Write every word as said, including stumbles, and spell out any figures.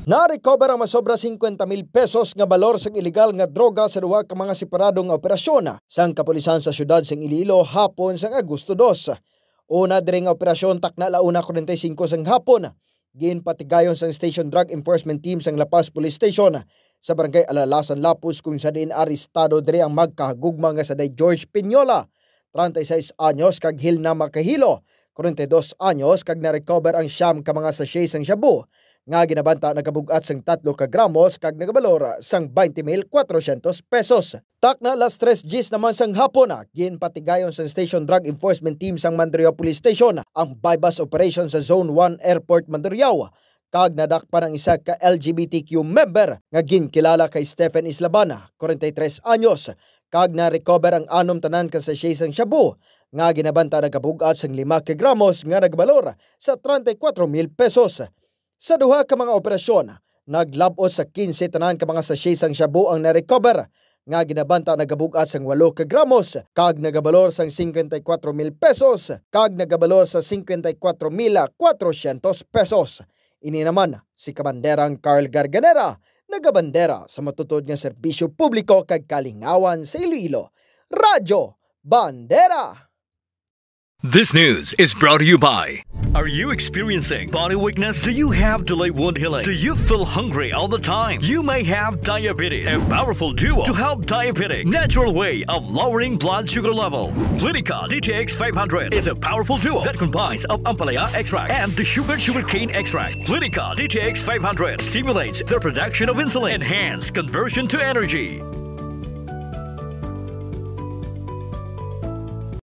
Na-recover ang masobra singkwenta mil pesos nga balor sang iligal nga droga sa duha ka mga separado nga operasyon sang kapulisan sa siyudad sang Iloilo hapon sang Agosto dos. Una diri nga operasyon, takna la una kuwarenta y singko sang hapon, ginpatigayon sang Station Drug Enforcement Team sang La Paz Police Station sa Barangay Alalasan, Lapuz, kung sa diin arestado diri ang magkahagugma nga sanday George Piñola, treinta y seis anyos, kag Hilna Macahilo, kwarenta y dos anyos, kag na-recover ang siyam ka mga sachet sang shabu nga ginabanta nagabug-at sang tatlo ka gramos kag nagabalor sang twenty mil kwatrocientos pesos. Takna las tres diyes naman sang hapon, ah, ginpatigayon sang Station Drug Enforcement Team sang Mandurriao Police Station ang buy-bust operation sa Zone one Airport Mandurriao, kag nadakpan ang isa ka L G B T Q member nga ginkilala kay Stephen Islabana, kwarenta y tres anyos, kag na-recover ang anom tanan ka sachet sang shabu nga ginabanta nagabug-at sang lima ka gramos nga nagbalor sa treinta y cuatro mil pesos. Sa duha ka mga operasyon, naglab-ot sa quince tanan ka mga sachet sang shabu ang na-recover, nga ginabanta nagabug-at sang walo ka gramos kag nagabalor sang cincuenta y cuatro mil pesos kag nagabalor sa cincuenta y cuatro mil cuatrocientos pesos. Ini naman si Kabanderang Carl Garganera, nagabandera sa matuod nga serbisyo publiko kag kalingawan sa Iloilo. Radyo Bandera! This news is brought to you by. Are you experiencing body weakness? Do you have delayed wound healing? Do you feel hungry all the time? You may have diabetes. A powerful duo to help diabetic. Natural way of lowering blood sugar level. Clinica D T X five hundred is a powerful duo that combines of ampalaya extract and the sugar sugarcane extract. Clinica D T X five hundred stimulates the production of insulin, enhance conversion to energy.